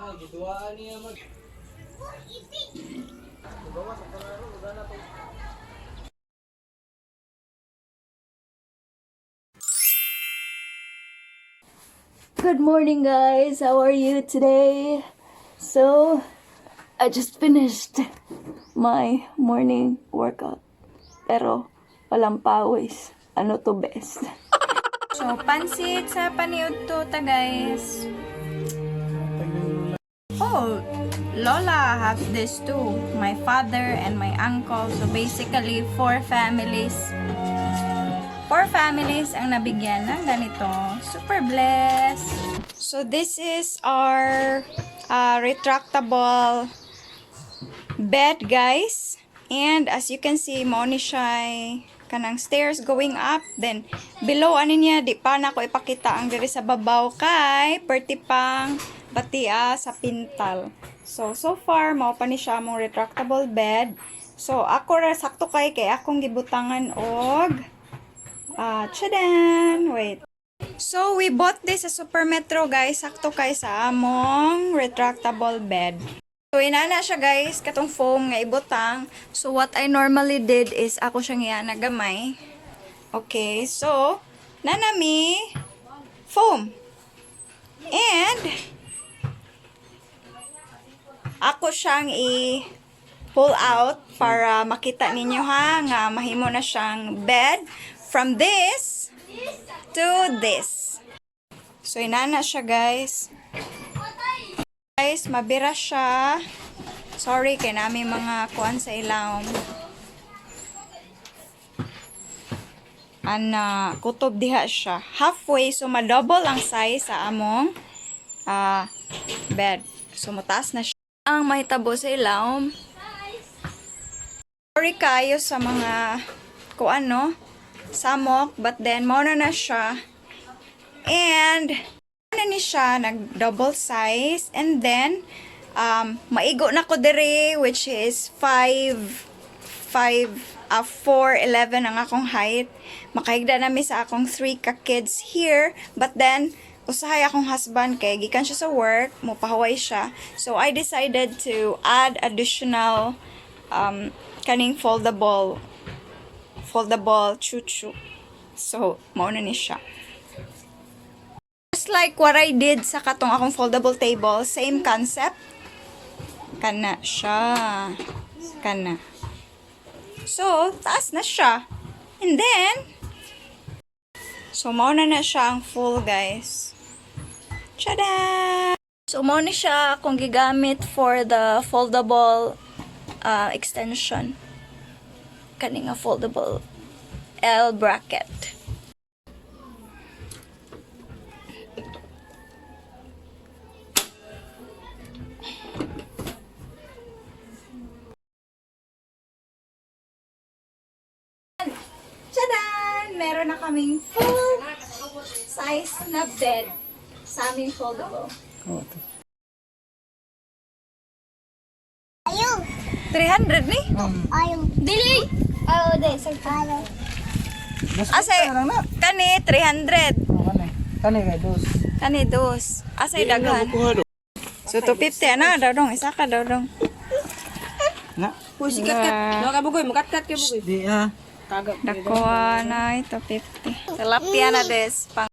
Good morning, guys. How are you today? So, I just finished my morning workout. Pero, walang pawis. Ano to, best? So, pansit sa paniud to ta, guys. Oh, Lola have this too. My father and my uncle. So, basically, four families. Four families ang nabigyan ng ganito. Super blessed. So, this is our retractable bed, guys. And as you can see, mao ni siya kanang stairs going up. Then, below, ano niya, di pa na ko ipakita ang diri sa babaw kay perti pang batia sa pintal. So, so far, mao pa ni siya among retractable bed. So, ako ra sakto kay akong gibutangan og chadan! Wait. So, we bought this sa Super Metro, guys. Sakto kay sa among retractable bed. So, inana siya, guys, katong foam nga ibutang. So, what I normally did is ako siyang iyana gamay. Okay, so, nanami foam. And, ako siyang i-pull out para makita ninyo ha, nga mahimo na siyang bed from this to this. So, inana siya, guys. Guys, mabira siya. Sorry kay nami mga kuan sa ilawom. Ana, kutob diha siya. Halfway, so ma-double ang size sa among bed. So, mataas na siya. Ang mahitabo sa ilawom. Sorry kayo sa mga kuan, no? Samok, but then, mao na na siya. And, ano ni siya, nag double size. And then, maigo na ko diri, which is 5, 5, 4, 11 ang akong height. Makahigda na mi sa akong 3 ka kids here. But then, usahay akong husband kay gikan siya sa work, mupahuway siya. So, I decided to add additional kaning foldable chuchu. So, mao na ni siya. Just like what I did sa katong akong foldable table, same concept. Kana siya. Kana. So, taas na siya. And then, so mao na na siya ang full, guys. Tada! So, mao ni siya akong gigamit for the foldable extension. Kani nga foldable L bracket. Tchadan! Meron na kaming full size na bed sa aming foldable. Ayaw. 300 ni? Ayaw. Dili. Ayaw, di. Ayaw. Asay, kani 300. Kani kay dos. Kani dos. Asay daghan. So 250 ana daw dong, isa ka daw dong. Na. Uy, si Kat-Kat. No, ka bugoy, makat-kat ka bugoy. Di ah. Dako na ito 50. Tilapia na des pang